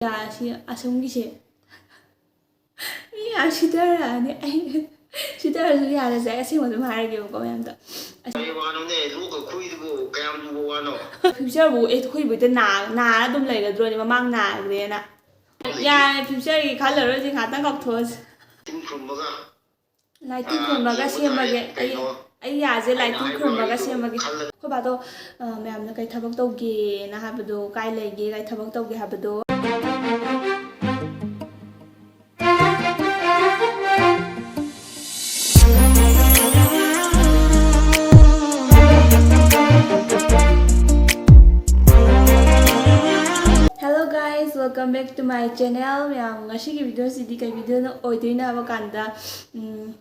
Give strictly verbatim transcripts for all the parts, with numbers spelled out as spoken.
ꯌꯥꯁꯤ ꯑꯁꯣꯝꯒꯤꯁꯦ ꯃꯤ ꯌꯥ ꯁꯤꯊꯔꯛꯑꯅꯤ꯫ ꯑꯩ ꯁꯤꯊꯔꯁꯨ ꯌꯥꯔꯁꯦ, ꯑꯩ ꯑꯁꯦꯡꯕ ꯑꯗꯨꯝ ꯍꯥꯏꯔꯒꯦꯕꯀꯣ ꯃꯌꯥꯝꯗ꯫ ꯀꯔꯤ ꯋꯥꯅꯣꯅꯦ, ꯂꯣꯛꯀ ꯈꯨꯔꯤꯗꯨꯕꯨ ꯀꯌꯥꯝ ꯂꯨꯕ ꯋꯥꯅꯣ? ꯐ꯭ꯌꯨꯆꯔꯕꯨ ꯑꯦ, ꯑꯩꯈꯣꯏꯕꯨ ꯍꯦꯛꯇ ꯅꯥ-, ꯅꯥꯔ ꯑꯗꯨꯝ ꯂꯩꯒꯗ꯭ꯔꯣꯅꯦ, ꯃꯃꯥꯡ ꯅꯥꯈ꯭ꯔꯦꯅ꯫ ꯌꯥꯔꯦ, ꯐ꯭ꯌꯨꯆꯔꯒꯤ ꯈꯜꯂꯔꯣꯏꯁꯦ, ꯉꯥꯛꯇꯪ ꯀꯥꯎꯊꯣꯛꯑꯁꯦ꯫ ꯂꯥꯏ ꯇꯤꯟ ꯈꯨꯔꯨꯝꯕꯒ꯫ ꯂꯥꯏ ꯇꯤꯟ ꯈꯨꯔꯨꯝꯕꯒ ꯁꯦꯝꯃꯒꯦ꯫ ꯑꯩ, ꯑꯩ ꯌꯥꯁꯦ ꯂꯥꯏ ꯇꯤꯟ ꯈꯨꯔꯨꯝꯕꯒ ꯁꯦꯝꯃꯒꯦ꯫ ꯑꯩꯈꯣꯏ ꯕꯥꯗꯣ, ꯑ, ꯃꯌꯥꯝꯅ ꯀꯩ ꯊꯕꯛ ꯇꯧꯒꯦꯅ ꯍꯥꯏꯕꯗꯣ, ꯀꯥꯏ ꯂꯩꯒꯦ, ꯀꯩ ꯊꯕꯛ ꯇꯧꯒꯦ ꯍꯥꯏꯕꯗꯣ꯫ Hello guys, welcome back to my channel. ꯃꯌꯥꯝ, ꯉꯁꯤꯒꯤ ꯚꯤꯗꯤꯑꯣꯁꯤꯗꯤ ꯀꯩ ꯚꯤꯗꯤꯑꯣꯅ ꯑꯣꯏꯗꯣꯏꯅꯣ ꯍꯥꯏꯕ ꯀꯥꯟꯗ, ꯎꯝ,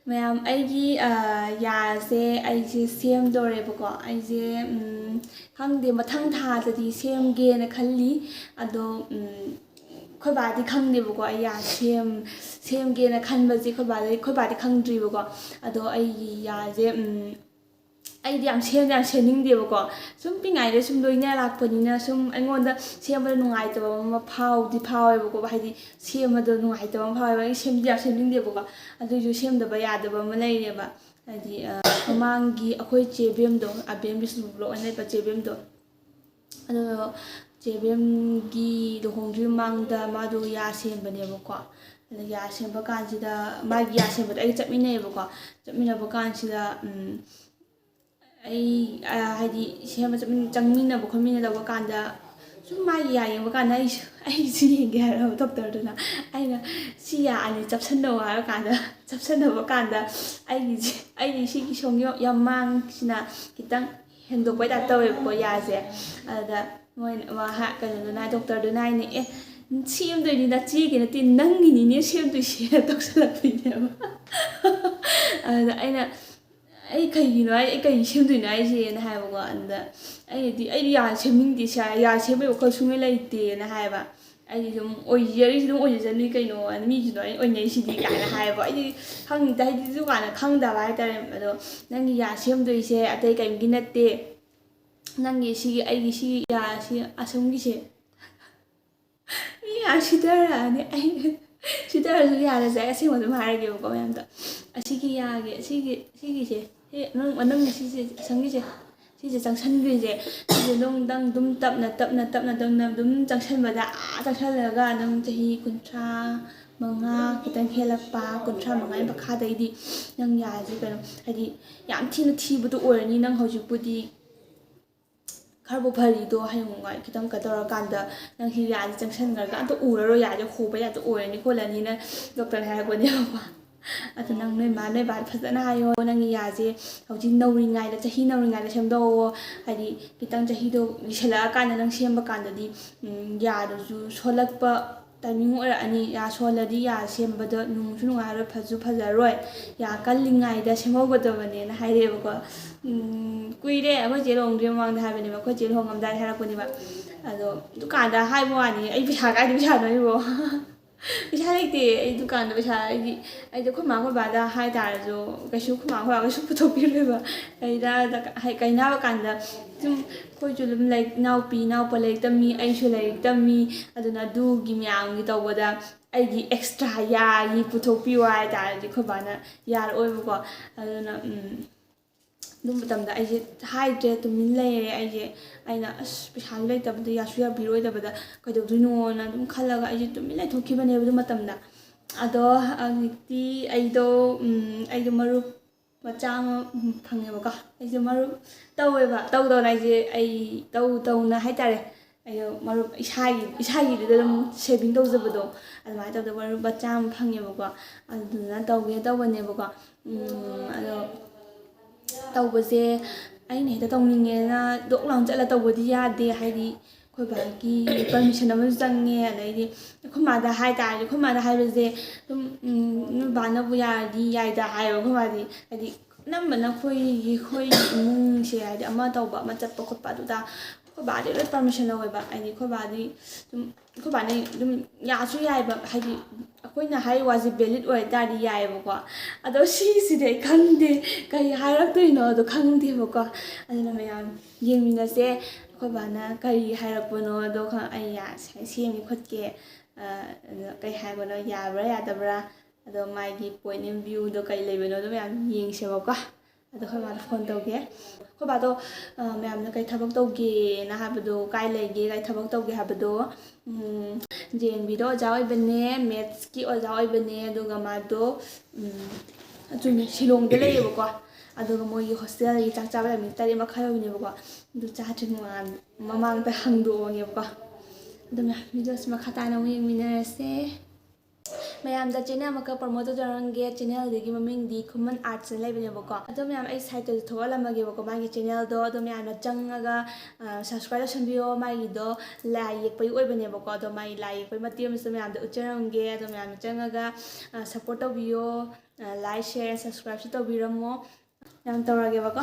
ꯃꯌꯥꯝ, ꯑꯩꯒꯤ, ꯑ, ꯌꯥꯁꯦ ꯑꯩꯁꯦ ꯁꯦꯝꯗꯣꯔꯦꯕꯀꯣ꯫ ꯑꯩꯁꯦ, ꯎꯝ, ꯈꯪꯗꯦ, ꯃꯊꯪ ꯊꯥꯗꯗꯤ ꯁꯦꯝꯒꯦꯅ ꯈꯜꯂꯤ꯫ ꯑꯗꯣ, ꯎꯝ, ꯑꯩꯈꯣꯏ ꯕꯥꯗꯤ ꯈꯪꯗꯦꯕꯀꯣ, ꯑꯩ ꯌꯥ ꯁꯦꯝ-, ꯁꯦꯝꯒꯦꯅ ꯈꯟꯕꯁꯦ ꯑꯩꯈꯣꯏ ꯕꯥꯗꯤ, ꯑꯩꯈꯣꯏ ꯕꯥꯗꯤ ꯈꯪꯗ꯭ꯔꯤꯕꯀꯣ꯫ ꯑꯗꯣ ꯑꯩꯒꯤ ꯌꯥꯁꯦ, ꯎꯝ, ꯑꯩꯗꯤ ꯌꯥꯝ ꯁꯦꯝꯗꯤ ꯌꯥꯝ ꯁꯦꯝꯅꯤꯡꯗꯦꯕꯀꯣ꯫ ꯁꯨꯝ ꯄꯤꯛꯏꯉꯩꯗ ꯁꯨꯝ ꯂꯣꯏꯅꯔꯛꯄꯅꯤꯅ ꯁꯨꯝ ꯑꯩꯉꯣꯟꯗ ꯁꯦꯝꯕꯗ ꯅꯨꯡꯉꯥꯏꯇꯕ ꯑꯃ ꯐꯥꯎꯗꯤ ꯐꯥꯎꯋꯦꯕꯀꯣ꯫ ꯍꯥꯏꯗꯤ ꯁꯦꯝꯕꯗꯣ ꯅꯨꯡꯉꯥꯏꯇꯕ ꯑꯃ ꯐꯥꯎꯋꯦꯕ꯫ ꯑꯩ ꯁꯦꯝꯗꯤ ꯌꯥꯝ ꯁꯦꯝꯅꯤꯡꯗꯦꯕꯀꯣ꯫ ꯑꯗꯨꯏꯁꯨ ꯁꯦꯝꯗꯕ ꯌꯥꯗꯕ ꯑꯃ ꯂꯩꯔꯦꯕ꯫ ꯍꯥꯏꯗꯤ, ꯑ, ꯃꯃꯥꯡꯒꯤ ꯑꯩꯈꯣꯏ ꯆꯦ ꯕꯦꯝꯗꯣ, ꯑꯕꯦꯝ ꯕꯤꯁꯅꯨꯄꯨꯔ ꯕ꯭ꯂꯣꯛ ꯑꯅ ꯂꯩꯕ ꯆꯦ ꯕꯦꯝꯗꯣ, ꯑꯗꯣ ꯆꯦ ꯕꯦꯝꯒꯤ ꯂꯨꯍꯣꯡꯗ꯭ꯔꯤ ꯃꯃꯥꯡꯗ ꯃꯥꯗꯣ ꯌꯥ ꯁꯦꯝꯕꯅꯦꯕꯀꯣ꯫ ꯑꯗ ꯌꯥ ꯁꯦꯝꯕ ꯀꯥꯟꯁꯤꯗ, ꯃꯥꯒꯤ ꯌꯥ ꯁꯦꯝꯕꯗ ꯑꯩꯒ ꯆꯠꯃꯤꯟꯅꯩꯌꯦꯕꯀꯣ꯫ ꯆꯠꯃꯤꯟꯅꯕ ꯀꯥꯟꯁꯤꯗ, ꯎꯝ, ꯑꯩ, ꯑ, ꯍꯥꯏꯗꯤ ꯁꯦꯝꯕ ꯆꯠꯃꯤꯟ-, ꯆꯪꯃꯤꯟꯅꯕ ꯈꯣꯠꯃꯤꯟꯅꯕ ꯀꯥꯟꯗ ꯁꯨꯝ ꯃꯥꯒꯤ ꯌꯥ ꯌꯦꯡꯕ ꯀꯥꯟꯗ ꯑꯩꯁꯨ, ꯑꯩꯒꯤꯁꯨ ꯌꯦꯡꯒꯦ ꯍꯥꯏꯔꯕ ꯗꯣꯛꯇꯔꯗꯨꯅ꯫ ꯑꯩꯅ ꯁꯤ ꯌꯥ ꯑꯅꯤ ꯆꯞꯁꯟꯅꯧ ꯍꯥꯏꯕ ꯀꯥꯟꯗ, ꯆꯞꯁꯟꯅꯕ ꯀꯥꯟꯗ ꯑꯩꯒꯤꯁꯦ, ꯑꯩꯒꯤ ꯁꯤꯒꯤ ꯁꯣꯝꯒꯤ ꯌꯥꯝꯃꯥꯡꯁꯤꯅ ꯈꯤꯇꯪ ꯍꯦꯟꯗꯣꯛꯄꯩ ꯇꯥꯏꯞ ꯇꯧꯋꯦꯕꯀꯣ ꯌꯥꯁꯦ꯫ ꯑꯗꯨꯗ ꯃꯣꯏꯅ, ꯃꯥ ꯍꯥ-, ꯀꯩꯅꯣꯗꯨꯅ, ꯗꯣꯛꯇꯔꯗꯨꯅ ꯍꯥꯏꯅꯦ, "ꯑꯦ, ꯁꯦꯝꯗꯣꯏꯅꯤ, ꯅꯆꯦꯒꯤ ꯅꯠꯇꯦ, ꯅꯪꯒꯤꯅꯤꯅꯦ ꯁꯦꯝꯗꯣꯏꯁꯦ" ꯇꯧꯁꯜꯂꯛꯄꯤꯅꯦꯕ꯫ ꯑꯗꯨꯗ ꯑꯩꯅ, "ꯑꯩ ꯀꯩꯒꯤꯅꯣ ꯍꯥꯏ-, ꯑꯩ ꯀꯩ ꯁꯦꯝꯗꯣꯏꯅꯣ ꯍꯥꯏꯁꯦꯅ" ꯍꯥꯏꯕꯀꯣ꯫ ꯑꯗꯨꯗ ꯑꯩꯅꯗꯤ, "ꯑꯩꯗꯤ ꯌꯥ ꯁꯦꯝꯅꯤꯡꯗꯦ, ꯁꯦ-, ꯌꯥ ꯁꯦꯝꯕꯩ ꯋꯥꯈꯜ ꯁꯨꯡꯂꯩ ꯂꯩꯇꯦꯅ" ꯍꯥꯏꯕ꯫ "ꯑꯩꯗꯤ ꯑꯗꯨꯝ ꯑꯣꯏꯖꯔꯤꯁꯤ ꯑꯗꯨꯝ ꯑꯣꯏꯖꯁꯅꯨ ꯀꯩꯅꯣ, ꯃꯤꯁꯨ ꯂꯣꯏ ꯑꯣꯏꯅꯩꯁꯤꯗꯤ" ꯀꯥꯏꯅ ꯍꯥꯏꯕ꯫ ꯑꯩꯗꯤ ꯈꯪꯗꯦ, ꯍꯥꯏꯗꯤ ꯑꯗꯨꯀꯥꯟꯗ ꯈꯪꯗꯕ ꯍꯥꯏꯇꯥꯔꯦ꯫ ꯑꯗꯣ, "ꯅꯪꯒꯤ ꯌꯥ ꯁꯦꯝꯗꯣꯏꯁꯦ ꯑꯇꯩ ꯀꯔꯤꯝꯒꯤ ꯅꯠꯇꯦ, ꯅꯪꯒꯤ ꯁꯤꯒꯤ, ꯑꯩꯒꯤ ꯁꯤꯒꯤ ꯌꯥꯁꯤ ꯑꯁꯣꯝꯒꯤꯁꯦ" ꯌꯥ ꯁꯤꯊꯔꯛꯑꯅꯤ꯫ ꯑꯩ ꯁꯤꯊꯔꯁꯨ ꯌꯥꯔꯁꯦ, ꯑꯩ ꯑꯁꯦꯡꯕ ꯑꯗꯨꯝ ꯍꯥꯏꯔꯒꯦꯕꯀꯣ ꯃꯌꯥꯝꯗ꯫ ꯑꯁꯤꯒꯤ ꯌꯥꯒꯤ, ꯑꯁꯤꯒꯤ, ꯁꯤꯒꯤꯁꯦ, ꯁꯤ ꯅꯪ, ꯅꯪ ꯁꯤꯁꯦ, ꯑꯁꯪꯒꯤꯁꯦ, ꯁꯤꯁꯦ ꯆꯪꯁꯟꯗꯣꯏꯁꯦ, ꯁꯤꯁꯦ ꯑꯗꯨꯝ, ꯅꯪ ꯑꯗꯨꯝ ꯇꯞꯅ, ꯇꯞꯅ, ꯇꯞꯅ, ꯇꯞꯅ ꯑꯗꯨꯝ ꯆꯪꯁꯟꯕꯗ, ꯑꯥ ꯆꯪꯁꯜꯂꯒ ꯅꯪ ꯆꯍꯤ ꯀꯨꯟꯊ꯭ꯔꯥ ꯃꯉꯥ ꯈꯤꯇꯪ ꯍꯦꯜꯂꯛꯄ, ꯀꯨꯟꯊ꯭ꯔꯥ ꯃꯉꯥꯒꯤ ꯃꯈꯥꯗꯩꯗꯤ ꯅꯪ ꯌꯥꯁꯦ ꯀꯩꯅꯣ, ꯍꯥꯏꯗꯤ, ꯌꯥꯝ ꯊꯤꯅ ꯊꯤꯕꯗꯣ ꯑꯣꯏꯔꯅꯤ꯫ ꯅꯪ ꯍꯧꯖꯤꯛꯄꯨꯗꯤ ꯈꯔꯕꯨ ꯐꯔꯤꯗꯣ, ꯍꯌꯦꯡꯋꯥꯏ ꯈꯤꯇꯪ ꯀꯩꯅꯣ ꯇꯧꯔꯀꯥꯟꯗ ꯅꯪ ꯁꯤ ꯌꯥꯁꯦ ꯆꯪꯁꯟꯈ꯭ꯔꯒ ꯑꯝꯇ ꯎꯔꯔꯣꯏ, ꯌꯥꯁꯦ ꯍꯣꯕ ꯌꯥꯗ ꯑꯣꯏꯔꯅꯤ ꯈꯣꯠꯂꯅꯤꯅ ꯗꯣꯛꯇꯔꯅ ꯍꯥꯏꯔꯛꯄꯅꯦꯕꯀꯣ꯫ ꯑꯗꯨ ꯅꯪ ꯅꯣꯏ ꯃꯥ ꯅꯣꯏ ꯕꯥꯗ ꯐꯖꯅ ꯍꯥꯏꯌꯣ, ꯅꯪꯒꯤ ꯌꯥꯁꯦ ꯍꯧꯖꯤꯛ ꯅꯧꯔꯤꯉꯩꯗ, ꯆꯍꯤ ꯅꯧꯔꯤꯉꯩꯗ ꯁꯦꯝꯗꯣꯛꯑꯣ꯫ ꯍꯥꯏꯗꯤ ꯈꯤꯇꯪ ꯆꯍꯤꯗꯣ ꯂꯤꯁꯜꯂꯛꯑꯀꯥꯟꯗ ꯅꯪ ꯁꯦꯝꯕ ꯀꯥꯟꯗꯗꯤ, ꯎꯝ, ꯌꯥꯗꯨꯁꯨ ꯁꯣꯜꯂꯛꯄ ꯇꯥꯏꯃꯤꯡ ꯑꯣꯏꯔꯛꯑꯅꯤ꯫ ꯌꯥ ꯁꯣꯜꯂꯗꯤ ꯌꯥ ꯁꯦꯝꯕꯗ ꯅꯨꯡꯁꯨ ꯅꯨꯡꯉꯥꯏꯔꯣꯏ, ꯐꯁꯨ ꯐꯖꯔꯣꯏ꯫ ꯌꯥ ꯀꯜꯂꯤꯉꯩꯗ ꯁꯦꯝꯍꯧꯒꯗꯕꯅꯦꯅ ꯍꯥꯏꯔꯛꯑꯦꯕꯀꯣ꯫ ꯎꯝ, ꯀꯨꯏꯔꯦ, ꯑꯩꯈꯣꯏ ꯆꯦ ꯂꯨꯍꯣꯡꯗ꯭ꯔꯤ ꯃꯃꯥꯡꯗ ꯍꯥꯏꯕꯅꯦꯕ, ꯑꯩꯈꯣꯏ ꯆꯦ ꯂꯨꯍꯣꯡꯉꯝꯗꯥꯏꯗ ꯍꯥꯏꯔꯛꯄꯅꯦꯕ꯫ ꯑꯗꯣ ꯗꯨꯀꯥꯟꯗ ꯍꯥꯏꯕ ꯋꯥꯅꯤ, ꯑꯩ ꯄꯩꯁꯥ ꯀꯥꯏꯗ ꯄꯩꯁꯥꯅꯣ ꯑꯩꯕꯣ? ꯄꯩꯁꯥ ꯂꯩꯇꯦ ꯑꯩ ꯗꯨꯀꯥꯟꯗ ꯄꯩꯁꯥ, ꯑꯩꯗꯤ, ꯑꯩꯗꯤ ꯑꯩꯈꯣꯏ ꯃꯥ ꯑꯩꯈꯣꯏ ꯕꯥꯗ ꯍꯥꯏꯇꯥꯔꯁꯨ ꯀꯩꯁꯨ, ꯑꯩꯈꯣꯏ ꯃꯥ ꯑꯩꯈꯣꯏ ꯕꯥ ꯀꯩꯁꯨ ꯄꯨꯊꯣꯛꯄꯤꯔꯣꯏꯕ꯫ ꯀꯩꯗ, ꯀꯩꯅꯣ ꯍꯥꯏꯕ ꯀꯥꯟꯗ ꯁꯨꯝ ꯑꯩꯈꯣꯏꯁꯨ ꯑꯗꯨꯝ ꯂꯥꯏꯔꯤꯛ, ꯏꯅꯥꯎꯄꯤ ꯏꯅꯥꯎꯄꯥ ꯂꯥꯏꯔꯤꯛ ꯇꯝꯃꯤ, ꯑꯩꯁꯨ ꯂꯥꯏꯔꯤꯛ ꯇꯝꯃꯤ꯫ ꯑꯗꯨꯅ ꯑꯗꯨꯒꯤ ꯃꯌꯥꯝꯒꯤ ꯇꯧꯕꯗ ꯑꯩꯒꯤ ꯑꯦꯛꯁꯇ꯭ꯔꯥ ꯌꯥꯒꯤ ꯄꯨꯊꯣꯛꯄꯤꯌꯨ ꯍꯥꯏꯇꯥꯔꯗꯤ ꯑꯩꯈꯣꯏ ꯕꯥꯅ ꯌꯥꯔꯛꯑꯣꯏꯕꯀꯣ꯫ ꯑꯗꯨꯅ, ꯎꯝ, ꯑꯗꯨ ꯃꯇꯝꯗ ꯑꯩꯁꯦ ꯍꯥꯏꯗ꯭ꯔꯦ, ꯇꯨꯃꯤꯟ ꯂꯩꯔꯦ꯫ ꯑꯩꯁꯦ, ꯑꯩꯅ, "ꯑꯁ, ꯄꯩꯁꯥꯁꯨ ꯂꯩꯇꯕꯗ ꯌꯥꯁꯨ ꯌꯥꯕꯤꯔꯣꯏꯗꯕꯗ ꯀꯩꯗꯧꯗꯣꯏꯅꯣꯅ" ꯑꯗꯨꯝ ꯈꯜꯂꯒ ꯑꯩꯁꯦ ꯇꯨꯃꯤꯟ ꯂꯩꯊꯣꯛꯈꯤꯕꯅꯦꯕ ꯑꯗꯨ ꯃꯇꯝꯗ꯫ ꯑꯗꯣ ꯍꯧꯖꯤꯛꯇꯤ ꯑꯩꯗꯣ, ꯎꯝ, ꯑꯩꯗꯣ ꯃꯔꯨꯞ ꯃꯆꯥ ꯑꯃ, ꯎꯝ, ꯐꯪꯉꯦꯕꯀꯣ꯫ ꯑꯩꯁꯦ ꯃꯔꯨꯞ ꯇꯧꯋꯦꯕ, ꯇꯧ ꯇꯧꯅ ꯑꯩꯁꯦ, ꯑꯩ ꯇꯧ ꯇꯧꯅ ꯍꯥꯏꯇꯥꯔꯦ, ꯑꯩꯗꯣ ꯃꯔꯨꯞ ꯏꯁꯥꯒꯤ, ꯏꯁꯥꯒꯤꯗꯨꯗ ꯑꯗꯨꯝ ꯁꯦꯚꯤꯡ ꯇꯧꯖꯕꯗꯣ, ꯑꯗꯨꯃꯥꯏꯅ ꯇꯧꯗꯅ ꯃꯔꯨꯞ ꯃꯆꯥ ꯑꯃ ꯐꯪꯉꯦꯕꯀꯣ꯫ ꯑꯗꯨꯗꯨꯅ ꯇꯧꯒꯦ ꯇꯧꯕꯅꯦꯕꯀꯣ꯫ ꯎꯝ, ꯑꯗꯣ ꯇꯧꯕꯁꯦ ꯑꯩꯅ ꯍꯦꯛꯇ ꯇꯧꯅꯤꯡꯉꯦꯅ ꯗꯣꯛ ꯂꯥꯎꯅ ꯆꯠꯂ ꯇꯧꯕꯗꯤ ꯌꯥꯗꯦ꯫ ꯍꯥꯏꯗꯤ ꯑꯩꯈꯣꯏ ꯕꯥꯒꯤ ꯄꯔꯃꯤꯁꯟ ꯑꯃꯁꯨ ꯆꯪꯉꯦ꯫ ꯑꯗꯩꯗꯤ ꯑꯩꯈꯣꯏ ꯃꯥꯗ ꯍꯥꯏ ꯇꯥꯔꯗꯤ, ꯑꯩꯈꯣꯏ ꯃꯥꯗ ꯍꯥꯏꯕꯁꯦ ꯑꯗꯨꯝ, ꯎꯝ, "ꯅꯣꯏ ꯕꯥꯅꯕꯨ ꯌꯥꯔꯗꯤ ꯌꯥꯏꯗ" ꯍꯥꯏꯌꯦꯕ ꯑꯩꯈꯣꯏ ꯃꯥꯗꯤ꯫ ꯍꯥꯏꯗꯤ ꯑꯅꯝꯕꯅ ꯑꯩꯈꯣꯏꯒꯤ, ꯑꯩꯈꯣꯏ ꯏꯃꯨꯡꯁꯦ, ꯍꯥꯏꯗꯤ ꯑꯃ ꯇꯧꯕ, ꯑꯃ ꯆꯠꯄ ꯈꯣꯠꯄ ꯑꯗꯨꯗ ꯑꯩꯈꯣꯏ ꯕꯥꯗꯤ ꯂꯣꯏ ꯄꯔꯃꯤꯁꯟ ꯂꯧꯋꯦꯕ꯫ ꯍꯥꯏꯗꯤ ꯑꯩꯈꯣꯏ ꯕꯥꯗꯤ ꯑꯗꯨꯝ, ꯑꯩꯈꯣꯏ ꯕꯥꯅ ꯑꯗꯨꯝ ꯌꯥꯁꯨ ꯌꯥꯏꯑꯕ, ꯍꯥꯏꯗꯤ ꯑꯩꯈꯣꯏꯅ ꯍꯥꯏꯔꯤ ꯋꯥꯁꯦ ꯚꯦꯂꯤꯠ ꯑꯣꯏ ꯇꯥꯔꯗꯤ ꯌꯥꯏꯑꯕꯀꯣ꯫ ꯑꯗꯣ ꯁꯤꯁꯤꯗꯤ ꯑꯩ ꯈꯪꯗꯦ, ꯀꯩ ꯍꯥꯏꯔꯛꯇꯣꯏꯅꯣꯗꯣ ꯈꯪꯗꯦꯕꯀꯣ꯫ ꯑꯗꯨꯅ ꯃꯌꯥꯝ ꯌꯦꯡꯃꯤꯟꯅꯁꯦ꯫ ꯑꯩꯈꯣꯏ ꯕꯥꯅ ꯀꯔꯤ ꯍꯥꯏꯔꯛꯄꯅꯣ ꯑꯗꯣ ꯈꯪ-, ꯑꯩ ꯌꯥ-, ꯁꯦꯝꯒꯦ ꯈꯣꯠꯀꯦ, ꯑ, ꯑꯗꯣ ꯀꯩ ꯍꯥꯏꯕꯅꯣ, ꯌꯥꯕ꯭ꯔꯥ ꯌꯥꯗꯕ꯭ꯔꯥ, ꯑꯗꯣ ꯃꯥꯒꯤ point of viewꯗꯣ ꯀꯩ ꯂꯩꯕꯅꯣꯗꯣ ꯃꯌꯥꯝ ꯌꯦꯡꯁꯦꯕꯀꯣ꯫ ꯑꯗꯣ ꯑꯩꯈꯣꯏ ꯕꯥꯗ phone ꯇꯧꯒꯦ꯫ ꯑꯩꯈꯣꯏ ꯕꯥꯗꯣ, ꯑ, ꯃꯌꯥꯝꯅ ꯀꯩ ꯊꯕꯛ ꯇꯧꯒꯦꯅ ꯍꯥꯏꯕꯗꯣ, ꯀꯥꯏ ꯂꯩꯒꯦ, ꯀꯩ ꯊꯕꯛ ꯇꯧꯒꯦ ꯍꯥꯏꯕꯗꯣ, ꯎꯝ, JNVꯗ ꯑꯣꯖꯥ ꯑꯣꯏꯕꯅꯦ, mathsꯀꯤ ꯑꯣꯖꯥ ꯑꯣꯏꯕꯅꯦ, ꯑꯗꯨꯒ ꯃꯥꯗꯣ, ꯎꯝ, ꯑꯗꯨꯅꯦ, ꯁꯤꯂꯣꯡꯗ ꯂꯩꯌꯦꯕꯀꯣ꯫ ꯑꯗꯨꯒ ꯃꯣꯏꯒꯤ hostelꯒꯤ ꯆꯥꯛ ꯆꯥꯕ timing ꯇꯔꯦꯠ ꯃꯈꯥꯏ ꯑꯣꯏꯕꯅꯦꯕꯀꯣ꯫ ꯑꯗꯨ ꯆꯥꯗ꯭ꯔꯤ ꯃꯉꯥꯜ-, ꯃꯃꯥꯡꯗ ꯍꯪꯗꯣꯛꯑꯒꯦꯕꯀꯣ꯫ ꯑꯗꯨ ꯃꯌꯥꯝ videoꯁꯤ ꯃꯈꯥ ꯇꯥꯅ ꯑꯃꯨꯛ ꯌꯦꯡꯃꯤꯟꯅꯔꯁꯦ꯫ ꯃꯌꯥꯝꯗ channel ꯑꯃꯈꯛ promote ꯇꯧꯖꯔꯝꯒꯦ꯫ Channelꯗꯨꯒꯤ ꯃꯃꯤꯡꯗꯤ ꯈꯨꯃꯟ Artsꯅ ꯂꯩꯕꯅꯦꯕꯀꯣ꯫ ꯑꯗꯣ ꯃꯌꯥꯝ ꯑꯩ sideꯇꯁꯨ ꯊꯣꯛꯍꯜꯂꯝꯃꯒꯦꯕꯀꯣ ꯃꯥꯒꯤ channelꯗꯣ꯫ ꯑꯗꯣ ꯃꯌꯥꯝꯅ ꯆꯪꯉꯒ, ꯑ, subscribe ꯇꯧꯁꯟꯕꯤꯌꯣ꯫ ꯃꯥꯒꯤꯗꯣ ꯂꯥꯏ ꯌꯦꯛꯄꯒꯤ ꯑꯣꯏꯕꯅꯦꯕꯀꯣ꯫ ꯑꯗꯣ ꯃꯥꯒꯤ ꯂꯥꯏ ꯌꯦꯛꯄꯒꯤ ꯃꯇꯦꯛ ꯑꯃꯁꯨ ꯃꯌꯥꯝꯗ ꯎꯠꯆꯔꯝꯒꯦ꯫ ꯑꯗꯣ ꯃꯌꯥꯝꯅ ꯆꯪꯉꯒ, ꯑ, support ꯇꯧꯕꯤꯌꯣ꯫ ꯑ, like, share, subscribeꯁꯨ ꯇꯧꯕꯤꯔꯝꯃꯣ꯫ ꯌꯥꯝ ꯇꯧꯔꯒꯦꯕꯀꯣ꯫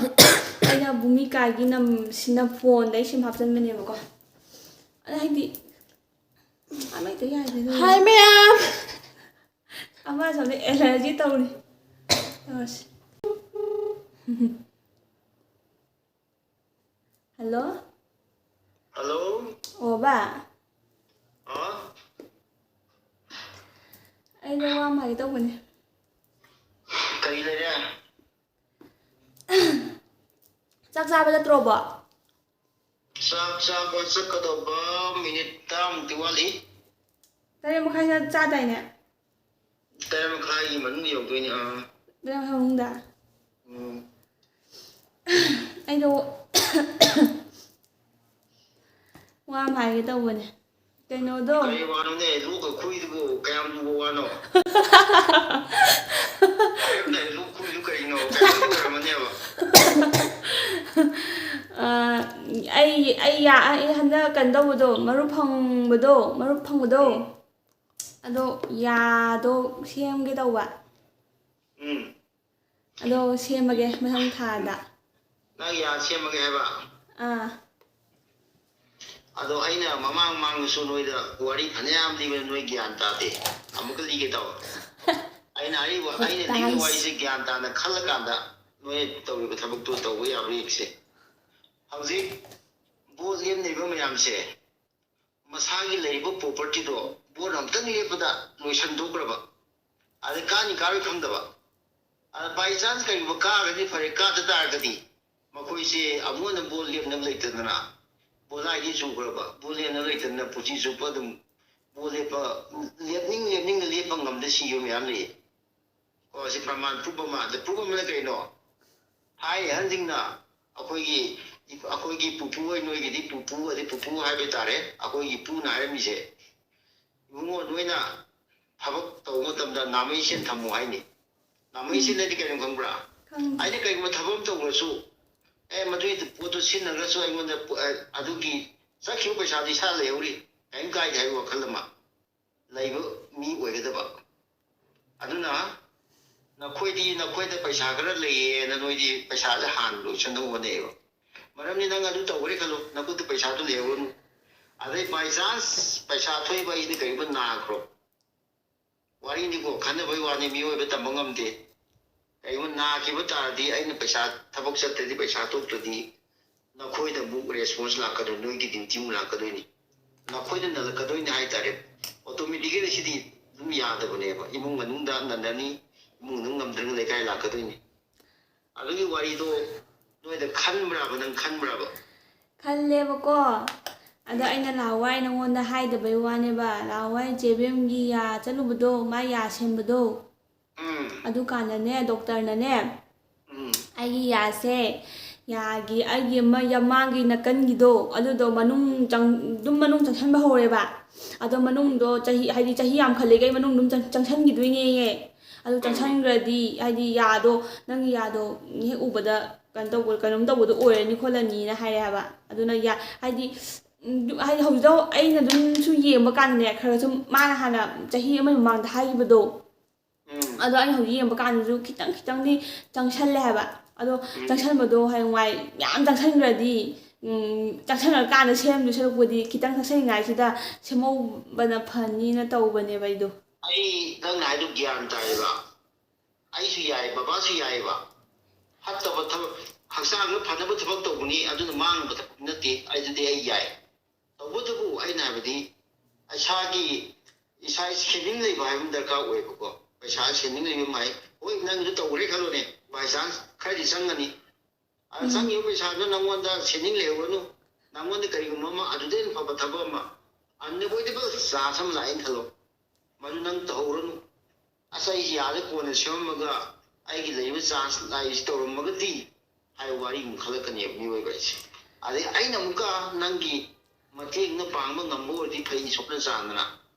ꯑꯩꯅ ꯚꯨꯃꯤꯀꯥꯒꯤ ꯅꯝ-, ꯁꯤꯅ phoneꯗ ꯑꯩ sim ꯍꯥꯞꯆꯤꯟꯕꯅꯦꯕꯀꯣ꯫ ꯑꯗ ꯍꯥꯏꯗꯤ, ꯑꯃ ꯍꯦꯛꯇ ꯌꯥꯏꯗꯅ꯫ Hi ꯃꯌꯥꯝ! ꯑꯃ ꯑꯁꯣꯝꯗ allergy ꯇꯧꯔꯤ꯫ ꯇꯧꯔꯁꯤ꯫ Hello? Hello? ꯑꯣ, ꯕꯥ꯫ ꯍꯥ? ꯑꯩꯗꯣ ꯋꯥ ꯑꯃ ꯍꯥꯏꯒꯦ ꯇꯧꯕꯅꯦ꯫ ꯀꯔꯤ ꯂꯩꯔꯦ? ꯆꯥꯛ ꯆꯥꯕ ꯆꯠꯇ꯭ꯔꯣꯕꯣ? ꯆꯥꯛ ꯆꯥꯕ ꯆꯠꯀꯗꯧꯕ minute ꯇꯔꯥꯃꯨꯛꯇꯤ ꯋꯥꯠꯂꯤ꯫ ꯇꯔꯦꯠ ꯃꯈꯥꯏꯗ ꯆꯥꯗꯥꯏꯅꯦ? ꯇꯔꯦꯠ ꯃꯈꯥꯏꯒꯤ ꯃꯅꯨꯡꯗ ꯌꯧꯗꯣꯏꯅꯦ, ꯑꯥ꯫ ꯇꯔꯦꯠ ꯃꯈꯥꯏ ꯃꯅꯨꯡꯗ? ꯎꯝ꯫ ꯑꯩꯗꯣ ꯋꯥ ꯑꯃ ꯍꯥꯏꯒꯦ ꯇꯧꯕꯅꯦ꯫ ꯀꯩꯅꯣꯗꯣ꯫ ꯀꯔꯤ ꯋꯥꯅꯣꯅꯦ? ꯂꯣꯛꯀ ꯈꯨꯏꯗꯨꯕꯨ ꯀꯌꯥꯝ ꯂꯨꯕ ꯋꯥꯅꯣ? ꯍꯥꯏꯔꯝꯗꯥꯏꯗ ꯂꯣꯛ ꯈꯨꯏꯗꯨ ꯀꯔꯤꯅꯣ? ꯀꯩꯅꯣꯝ ꯑꯣꯏꯔꯝꯃꯅꯦꯕ꯫ ꯑ, ꯑꯩ, ꯑꯩ ꯌꯥ-, ꯑꯩ ꯍꯟꯗꯛ ꯀꯩꯅꯣ ꯇꯧꯕꯗꯣ, ꯃꯔꯨ ꯐꯪꯕꯗꯣ, ꯃꯔꯨ ꯐꯪꯕꯗꯣ, ꯎꯝ꯫ ꯑꯗꯣ ꯌꯥꯗꯣ ꯁꯦꯝꯒꯦ ꯇꯧꯕ꯫ ꯎꯝ꯫ ꯑꯗꯣ ꯁꯦꯝꯃꯒꯦ ꯃꯊꯪ ꯊꯥꯗ꯫ ꯅꯪ ꯌꯥ ꯁꯦꯝꯃꯒꯦ ꯍꯥꯏꯕ? ꯑꯥ꯫ ꯑꯗꯣ ꯑꯩꯅ ꯃꯃꯥꯡ ꯃꯃꯥꯡꯗꯁꯨ ꯅꯣꯏꯗ ꯋꯥꯔꯤ ꯐꯅꯌꯥꯝ ꯂꯤꯕ ꯅꯣꯏ ꯒ꯭ꯌꯥꯟ ꯇꯥꯗꯦ꯫ ꯑꯃꯨꯛꯀ ꯂꯤꯒꯦ ꯇꯧ꯫ ꯑꯩꯅ ꯑꯔꯤꯕ, ꯑꯩꯅ ꯂꯤꯕ ꯇꯥꯏꯁ꯫ ꯋꯥꯔꯤꯁꯦ ꯒ꯭ꯌꯥꯟ ꯇꯥꯅ ꯈꯜꯂꯀꯥꯟꯗ ꯅꯣꯏ ꯇꯧꯔꯤꯕ ꯊꯕꯛꯇꯣ ꯇꯧꯕ ꯌꯥꯕ꯭ꯔꯥ ꯌꯦꯡꯁꯦ꯫ ꯍꯧꯖꯤꯛ ꯚꯣꯠ ꯂꯦꯝꯅꯔꯤꯕ ꯃꯌꯥꯝꯁꯦ ꯃꯁꯥꯒꯤ ꯂꯩꯔꯤꯕ ꯄ꯭ꯔꯣꯄꯔꯇꯤꯗꯣ ꯚꯣꯠ ꯑꯃꯇꯪ ꯂꯦꯞꯄꯗ ꯂꯣꯏꯁꯟꯗꯣꯛꯈ꯭ꯔꯕ, ꯑꯗ ꯀꯥꯅꯤ ꯀꯥꯔꯣꯏ ꯈꯪꯗꯕ, ꯑꯗ ꯕꯥꯏ ꯆꯥꯟꯁ ꯀꯔꯤꯒꯨꯝꯕ ꯀꯥꯔꯒꯗꯤ ꯐꯔꯦ, ꯀꯥꯗ ꯇꯥꯔꯒꯗꯤ ꯃꯈꯣꯏꯁꯦ ꯑꯃꯨꯛ ꯍꯟꯅ ꯕꯣꯠ ꯂꯦꯞꯅꯕ ꯂꯩꯇꯗꯅ, ꯕꯣꯠ ꯍꯥꯏꯗꯤ ꯆꯨꯈ꯭ꯔꯕ, ꯕꯣꯠ ꯂꯦꯞꯅꯕ ꯂꯩꯇꯗꯅ ꯄꯨꯟꯁꯤ ꯆꯨꯞꯄ ꯑꯗꯨꯝ ꯕꯣꯠ ꯂꯦꯞꯄ, ꯂꯦꯞꯅꯤꯡ ꯂꯦꯞꯅꯤꯡꯅ ꯂꯦꯞꯄ ꯉꯝꯗ ꯁꯤꯕ ꯃꯌꯥꯝ ꯂꯩꯌꯦ꯫ ꯀꯣ, ꯁꯤ ꯄ꯭ꯔꯃꯥꯟ ꯄ꯭ꯔꯨꯞ ꯑꯃ꯫ ꯑꯗ ꯄ꯭ꯔꯨꯞ ꯑꯃꯅ ꯀꯩꯅꯣ? ꯊꯥꯏꯅ ꯑꯍꯟꯁꯤꯡꯅ ꯑꯩꯈꯣꯏꯒꯤ, ꯑꯩꯈꯣꯏꯒꯤ ꯄꯨꯄꯨ ꯍꯣꯏ, ꯅꯣꯏꯒꯤꯗꯤ ꯄꯨꯄꯨ ꯑꯗꯩ ꯄꯨꯄꯨ ꯍꯥꯏꯕ ꯇꯥꯔꯦ, ꯑꯩꯈꯣꯏꯒꯤ ꯏꯄꯨꯅ ꯍꯥꯏꯔꯝꯃꯤꯁꯦ, "ꯏꯕꯨꯡꯉꯣ, ꯅꯣꯏꯅ ꯊꯕꯛ ꯇꯧꯕ ꯃꯇꯝꯗ ꯅꯥꯃꯩ ꯁꯦꯟ ꯊꯝꯃꯨ" ꯍꯥꯏꯅꯤ꯫ ꯅꯥꯃꯩ ꯁꯦꯟ ꯍꯥꯏꯗꯤ ꯀꯩꯅꯣ ꯈꯪꯕ꯭ꯔꯥ? ꯈꯪꯗꯦ꯫ ꯑꯩꯅ ꯀꯩꯒꯨꯝꯕ ꯊꯕꯛ ꯑꯃ ꯇꯧꯔꯁꯨ, ꯑꯦ, ꯃꯗꯨꯒꯤ ꯄꯣꯠꯇꯨ ꯁꯤꯖꯤꯟꯅꯈ꯭ꯔꯁꯨ ꯑꯩꯉꯣꯟꯗ ꯄꯣ-, ꯑꯦ, ꯑꯗꯨꯒꯤ ꯆꯠꯈꯤꯕ ꯄꯩꯁꯥꯗꯨ ꯏꯁꯥ ꯂꯩꯍꯧꯔꯤ, ꯀꯔꯤꯝ ꯀꯥꯏꯗꯦ ꯍꯥꯏꯕꯒꯤ ꯋꯥꯈꯜ ꯑꯃ ꯂꯩꯕ ꯃꯤ ꯑꯣꯏꯒꯗꯕ꯫ ꯑꯗꯨꯅ ꯅꯈꯣꯏꯗꯤ ꯅꯈꯣꯏꯗ ꯄꯩꯁꯥ ꯈꯔ ꯂꯩꯌꯦꯅ ꯅꯣꯏꯗꯤ ꯄꯩꯁꯥꯁꯦ ꯍꯥꯟꯅ ꯂꯣꯏꯁꯤꯟꯅꯕ ꯍꯣꯠꯅꯩꯌꯦꯕ꯫ ꯃꯔꯝꯗꯤ ꯅꯪ ꯑꯗꯨ ꯇꯧꯈ꯭ꯔꯦ ꯈꯜꯂꯣ, ꯅꯈꯨꯠꯇ ꯄꯩꯁꯥꯗꯨ ꯂꯩꯍꯧꯔꯅꯨ꯫ ꯑꯗꯩ by chance ꯄꯩꯁꯥ ꯊꯣꯛꯏꯕ ꯑꯩꯅ ꯀꯔꯤꯒꯨꯝꯕ ꯅꯥꯈ꯭ꯔꯣ, ꯋꯥꯔꯤꯅꯤꯀꯣ, ꯈꯟꯅꯕꯒꯤ ꯋꯥꯅꯤ, ꯃꯤꯑꯣꯏꯕ ꯇꯝꯕ ꯉꯝꯗꯦ꯫ ꯀꯔꯤꯒꯨꯝꯕ ꯅꯥꯈꯤꯕ ꯇꯥꯔꯗꯤ, ꯑꯩꯅ ꯄꯩꯁꯥ, ꯊꯕꯛ ꯆꯠꯇ꯭ꯔꯗꯤ, ꯄꯩꯁꯥ ꯊꯣꯛꯇ꯭ꯔꯗꯤ, ꯅꯈꯣꯏꯗ ꯑꯃꯨꯛ ꯔꯦꯁꯄꯣꯟꯁ ꯂꯥꯛꯀꯗꯣꯏꯅꯤ, ꯅꯣꯏꯒꯤ ꯗ꯭ꯌꯨꯇꯤ ꯑꯃꯨꯛ ꯂꯥꯛꯀꯗꯣꯏꯅꯤ, ꯅꯈꯣꯏꯗ ꯅꯜꯂꯛꯀꯗꯣꯏꯅꯤ ꯍꯥꯏꯇꯥꯔꯦ꯫ ꯑꯣꯇꯣꯃꯦꯇꯤꯀꯦꯂꯤ ꯁꯤꯗꯤ ꯑꯗꯨꯝ ꯌꯥꯗꯕꯅꯦꯕ꯫ ꯏꯃꯨꯡ ꯃꯅꯨꯡꯗ ꯅꯟꯅꯅꯤ, ꯏꯃꯨꯡ ꯃꯅꯨꯡ ꯉꯝꯗ꯭ꯔꯒ ꯂꯩꯀꯥꯏ ꯂꯥꯛꯀꯗꯣꯏꯅꯤ꯫ ꯑꯗꯨꯒꯤ ꯋꯥꯔꯤꯗꯣ ꯅꯣꯏꯗ ꯈꯟꯕ꯭ꯔꯕ, ꯅꯪ ꯈꯟꯕ꯭ꯔꯕ? ꯈꯜꯂꯦꯕꯀꯣ꯫ ꯑꯗꯣ ꯎꯝ꯫ ꯑꯩꯅ ꯂꯥꯎꯋꯥꯏ ꯅꯉꯣꯟꯗ ꯍꯥꯏꯗꯕꯩ ꯋꯥꯅꯦꯕ꯫ ꯂꯥꯎꯋꯥꯏ ꯆꯦꯕꯦꯝꯒꯤ ꯌꯥ ꯆꯠꯂꯨꯕꯗꯣ, ꯃꯥ ꯌꯥ ꯁꯦꯝꯕꯗꯣ꯫ ꯎꯝ꯫ ꯑꯗꯨꯀꯥꯟꯗꯅꯦ, ꯗꯣꯛꯇꯔꯅꯅꯦ, ꯎꯝ꯫ ꯑꯩꯒꯤ ꯌꯥꯁꯦ, ꯌꯥꯒꯤ, ꯑꯩꯒꯤ ꯑꯃ ꯌꯥꯝꯃꯥꯡꯒꯤ ꯅꯥꯀꯟꯒꯤꯗꯣ, ꯑꯗꯨꯗꯣ ꯃꯅꯨꯡ ꯆꯪ-, ꯑꯗꯨꯝ ꯃꯅꯨꯡ ꯆꯪꯁꯟꯕ ꯍꯧꯔꯦꯕ꯫ ꯑꯗꯣ ꯃꯅꯨꯡꯗꯣ ꯆꯍꯤ, ꯍꯥꯏꯗꯤ ꯆꯍꯤ ꯌꯥꯝꯈꯠꯂꯛꯏꯈꯩ ꯃꯅꯨꯡ ꯑꯗꯨꯝ ꯆꯪ-, ꯆꯪꯁꯟꯈꯤꯗꯣꯏꯅꯦꯌꯦ꯫ ꯑꯗꯨ ꯎꯝ꯫ ꯆꯪꯁꯟꯈ꯭ꯔꯗꯤ, ꯍꯥꯏꯗꯤ ꯌꯥꯗꯣ, ꯅꯪꯒꯤ ꯌꯥꯗꯣ ꯍꯦꯛ ꯎꯕꯗ ꯀꯩꯅꯣ ꯇꯧꯕ, ꯀꯩꯅꯣꯝ ꯇꯧꯕꯗꯣ ꯑꯣꯏꯔꯅꯤ ꯈꯣꯠꯂꯅꯤꯅ ꯍꯥꯏꯔꯦ ꯍꯥꯏꯕ꯫ ꯑꯗꯨꯅ ꯌꯥ-, ꯍꯥꯏꯗꯤ, ꯎꯝ, ꯍꯥꯏꯗꯤ ꯍꯧꯖꯤꯛꯇ ꯑꯩꯅ ꯑꯗꯨꯝ ꯁꯨꯝ ꯌꯦꯡꯕ ꯀꯥꯟꯗꯅꯦ, ꯈꯔ ꯁꯨꯝ ꯃꯥꯅ ꯍꯥꯟꯅ ꯆꯍꯤ ꯑꯃꯒꯤ ꯃꯃꯥꯡꯗ ꯍꯥꯏꯈꯤꯕꯗꯣ, ꯎꯝ꯫ ꯑꯗꯣ ꯑꯩꯅ ꯍꯧꯖꯤꯛ ꯌꯦꯡꯕ ꯀꯥꯟꯗꯁꯨ ꯈꯤꯇꯪ ꯈꯤꯇꯪꯗꯤ ꯆꯪꯁꯜꯂꯦ ꯍꯥꯏꯕ꯫ ꯑꯗꯣ ꯎꯝ꯫ ꯆꯪꯁꯟꯕꯗꯣ ꯍꯌꯦꯡꯋꯥꯏ ꯌꯥꯝ ꯆꯪꯁꯟꯈ꯭ꯔꯗꯤ, ꯎꯝ, ꯆꯪꯁꯟꯈ꯭ꯔꯀꯥꯟꯗ ꯁꯦꯝꯗꯣꯏ ꯁꯔꯨꯛꯄꯨꯗꯤ ꯈꯤꯇꯪ ꯆꯪꯁꯟꯉꯥꯏꯁꯤꯗ ꯁꯦꯝꯍꯧꯕꯅ ꯐꯅꯤꯅ ꯇꯧꯕꯅꯦꯕ ꯑꯩꯗꯣ꯫ ꯑꯩ ꯅꯪꯅ ꯍꯥꯏꯗꯣ ꯒ꯭ꯌꯥꯟ ꯇꯥꯏꯌꯦꯕ꯫ ꯑꯩꯁꯨ ꯌꯥꯏ, ꯕꯕꯥꯁꯨ ꯌꯥꯏꯌꯦꯕ꯫ ꯐꯠꯇꯕ ꯊꯕꯛ, ꯍꯛꯆꯥꯡꯗ ꯐꯅꯕ ꯊꯕꯛ ꯇꯧꯕꯅꯤ, ꯑꯗꯨꯅ ꯃꯥꯡꯅꯕ ꯊꯕꯛ ꯅꯠꯇꯦ꯫ ꯑꯗꯨꯗꯤ ꯑꯩ ꯌꯥꯏ꯫ ꯇꯧꯕꯇꯕꯨ ꯑꯩꯅ ꯍꯥꯏꯕꯗꯤ ꯏꯁꯥꯒꯤ, ꯏꯁꯥ saving ꯂꯩꯕ ꯍꯥꯏꯕ ꯑꯃ ꯗꯔꯀꯥꯔ ꯑꯣꯏꯌꯦꯕꯀꯣ꯫ ꯄꯩꯁꯥ saving ꯂꯩꯕ ꯑꯃ ꯍꯥꯏ, ꯍꯣꯏ, ꯅꯪꯒꯤꯗꯣ ꯇꯧꯈ꯭ꯔꯦ ꯈꯜꯂꯣꯅꯦ, by chance ꯈꯔꯗꯤ ꯆꯪꯒꯅꯤ꯫ ꯑꯗ ꯎꯝ꯫ ꯆꯪꯉꯤꯕ ꯄꯩꯁꯥꯗꯣ ꯅꯪꯉꯣꯟꯗ saving ꯂꯩꯍꯧꯔꯅꯨ꯫ ꯅꯪꯉꯣꯟꯗ ꯀꯔꯤꯒꯨꯝꯕ ꯑꯃ ꯑꯗꯨꯗꯩ ꯍꯦꯟꯅ ꯐꯕ ꯊꯕꯛ ꯑꯃ, unavoidable chance ꯑꯃ ꯂꯥꯛꯑꯦꯅ ꯈꯜꯂꯣ, ꯃꯗꯨ ꯅꯪ ꯇꯧꯍꯧꯔꯅꯨ꯫ "ꯑꯁ, ꯑꯩꯁꯤ ꯌꯥꯔꯦ, ꯀꯣꯟꯅ ꯁꯦꯝꯃꯝꯃꯒ ꯑꯩꯒꯤ ꯂꯩꯔꯤꯕ chance ꯂꯥꯛꯏꯁꯤ ꯇꯧꯔꯝꯃꯒꯗꯤ" ꯍꯥꯏꯕ ꯋꯥꯔꯤ ꯑꯃꯨꯛ ꯈꯜꯂꯛꯀꯅꯦꯕ ꯃꯤꯑꯣꯏꯕ ꯍꯥꯏꯁꯦ꯫ ꯑꯗꯩ ꯑꯩꯅ ꯑꯃꯨꯛꯀ ꯅꯪꯒꯤ ꯃꯇꯦꯡꯅ ꯄꯥꯡꯕ ꯉꯝꯕ ꯑꯣꯏꯔꯗꯤ ꯐꯩ, ꯁꯣꯛꯅ ꯆꯥꯗꯅ꯫